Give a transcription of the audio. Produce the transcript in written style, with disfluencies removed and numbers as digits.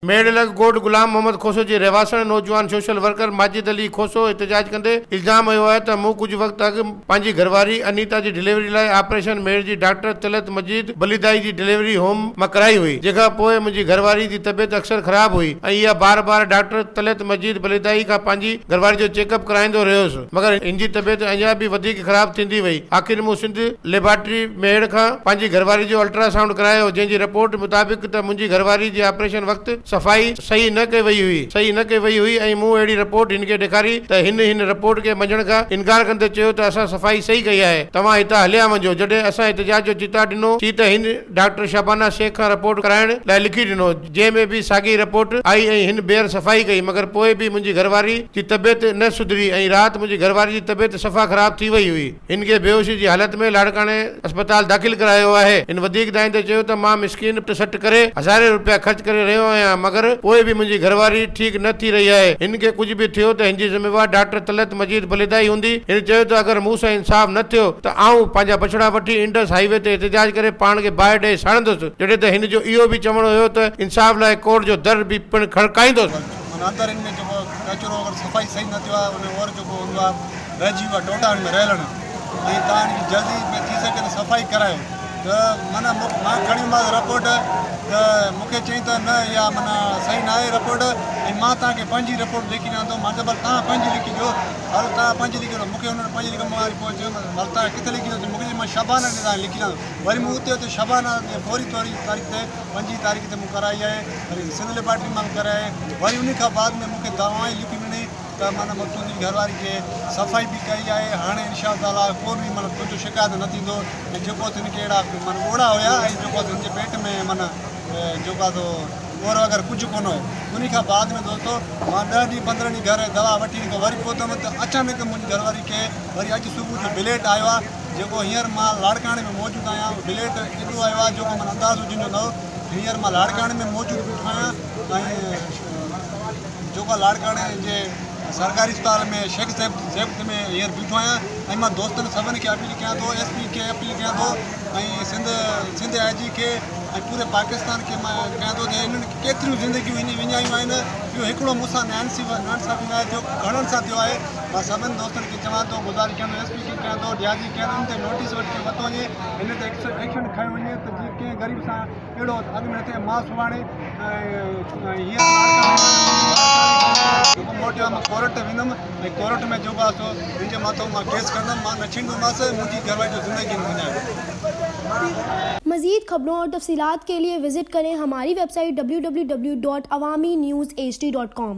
ميڙ لڳ ڳوٺ غلام محمد کوسو جي رهواسڻ نوجوان سوشل ورڪر ماجد علي کوسو احتجاج ڪندي الزام هنيو آهي ته مون ڪجهه وقت اڳ پنهنجي گهرواري انيتا جي ڊليوري لاء آپريشن ميڙ جي ڊاڪٽر طلعت مجيد بليدائي جي ڊليوري هوم مان ڪرائي هئي جنهن کان پوء منهنجي گهرواري جي طبيعت اڪثر خراب هئي ۽ اها بار بار ڊاڪٽر طلعت مجيد بليدائي کان پنهنجي گهرواري جو چيڪ اپ ڪرائيندو رهيس مگر هن جي طبيعت اڃا به وڌيڪ خراب ٿيندي وئي. آخر مون سنڌ ليبارٽري ميهڙ کان پنهنجي گهرواري جو الٽرا سائونڊ ڪرايو جنهن جي رپورٽ مطابق ته منهنجي گهرواري جي آپريشن وقت صفائي صحيح نه ڪئي وئي هئي صحيح نه ڪئي وئي هئي ۽ مون اهڙي رپورٽ هن کي ڏيکاري ته هن هن رپورٽ کي مڃڻ کان انڪار ڪندي چيو ته اسان صفائي صحيح ڪئي آهي توهان هتان هليا وڃو جڏهن اسان احتجاج جو چتاء ڏنو سين ته هن ڊاڪٽر شبانه شيخ کان رپورٽ ڪرائڻ لاء لکي ڏنو جنهن ۾ به ساڳي رپورٽ آئي ۽ هن ٻيهر صفائي ڪئي مگر پوء به منهنجي گهرواري جي طبيعت نه سڌري ۽ رات منهنجي گهرواري جي طبيعت صفا خراب ٿي وئي هئي هن کي بيهوشي جي حالت ۾ لاڙڪاڻي اسپتال داخل ڪرايو آهي هن وڌيڪ دانهيندي چيو ته مان مسڪين پٽ سٽ ڪري هزارين روپيا خرچ ڪري رهيو آهيان مگر پوء به منهنجي گهرواري ٺيڪ نه ٿي رهي آهي هن کي ڪجهه به ٿيو ته هن جي ذميوار ڊاڪٽر طلعت مجيد بليدائي هوندي هن چيو ته اگر مون سان انصاف نه ٿيو ته آئون پنهنجا بڇڙا وٺي انڊس هائي وي تي احتجاج ڪري پاڻ کي باهه ڏئي ساڙندس جڏهن ته هن جو اهو به چوڻ هيو ته انصاف لاء ڪورٽ جو در به پڻ کڙڪائيندس. معنيٰ اندر ان ۾ جيڪو ڪچرو اگر صفائي صحيح نه ٿيو آهي ان اور جيڪو هوندو آهي رهجي ويو آهي ٽوٽا ان ۾ رهيل آهن ۽ تان ان کي جلدي ۾ ٿي سگهي ته صفائي ڪرايو ته معنيٰ مان کڻي ويومانس رپورٽ ته مون کي چيائين ته نه اها معنيٰ صحيح نه آهي رپورٽ ۽ مان توهان کي پنهنجي رپورٽ لکي ڏيان ٿو مان چيو ڀل توهان پنهنجي لکي ڏيو هل توهان پنهنجي لکي ڏيو مون کي هنن پنهنجي لکي مان وري پوء چيم ڀل توهان ڪٿي لکي ڏيو مون کي چيائين مان شبانه ڏي توهان کي لکي ڏيان ٿو وري مون اتي اتي شبانه جي فوري طوري تاريخ تي پنجين تاريخ تي مون ڪرائي آهي وري سنڌ ليبارٽري مان به ڪرائي آهي وري انهي کان بعد ۾ مون کي دوائين لکي ڏني ته معنيٰ مون تنهنجي گهر واري کي صفائي به ڪئي آهي هاڻي انشاء الله تعاليٰ ڪو به معنيٰ تنهنجو شڪايت نه ٿيندو ۽ جيڪو هن کي اهڙا معنيٰ ڳوڙها هيا ۽ جيڪو هن جي پيٽ ۾ معنيٰ جيڪو آهي سو ڳور وغيره ڪجهه ڪونه هو انهي کان بعد ۾ دوستو مان ڏهه ڏينهن پندرهن ڏينهن گهر دوا وٺي وري پهتم ته اچانڪ منهنجي گهر واري کي وري اڄ صبح جو بليٽ آيو آهي جيڪو هينئر مان لاڙڪاڻي ۾ موجود آهيان اهو بليٽ ايڏو آيو آهي جيڪو معنيٰ اندازو جنهن جو نه هو هينئر مان لاڙڪاڻي ۾ موجود بيٺو آهيان ۽ جيڪو لاڙڪاڻي جي سرڪاري اسپتال ۾ شيخ صاحب ضبط ۾ هينئر بيٺو آهيان ۽ مان دوستن سڀني کي اپيل ڪيان ٿو ايس پي کي اپيل ڪيان ٿو ۽ سنڌ سنڌ آء جي کي ۽ پوري پاڪستان کي مان ڪيان ٿو ته انهن ڪيتريون زندگيون هن وڃايون آهن اهو هڪڙو مون سان ناانصافي ناهي ٿيو گهڻن سان ٿيو آهي مان سڀني دوستن کي چوان ٿو گذارش ڪيان ٿو ايس پي کي ڪيان ٿو ڊي I جي ڪيان ٿو ان تي نوٽيس وٺي ورتو وڃي هن تي ايڪشن کنيو وڃي ته جيئن ڪنهن غريب سان اهڙو اڳ ۾ نه ٿئي مان سڀاڻي هينئر جيڪو موٽيو آهي مان ڪورٽ ويندم ۽ ڪورٽ ۾ جيڪو آهي سو هن جي مٿو مان ڪيس ڪندم مان نه ڇڏيندومانس منهنجي گهر واري جو زندگي نه وڃايو. مزيد خبرون اور تفصيلات کے لئے وزٽ کریں ہماری ویب سائٹ www.awamiNewsHD.com۔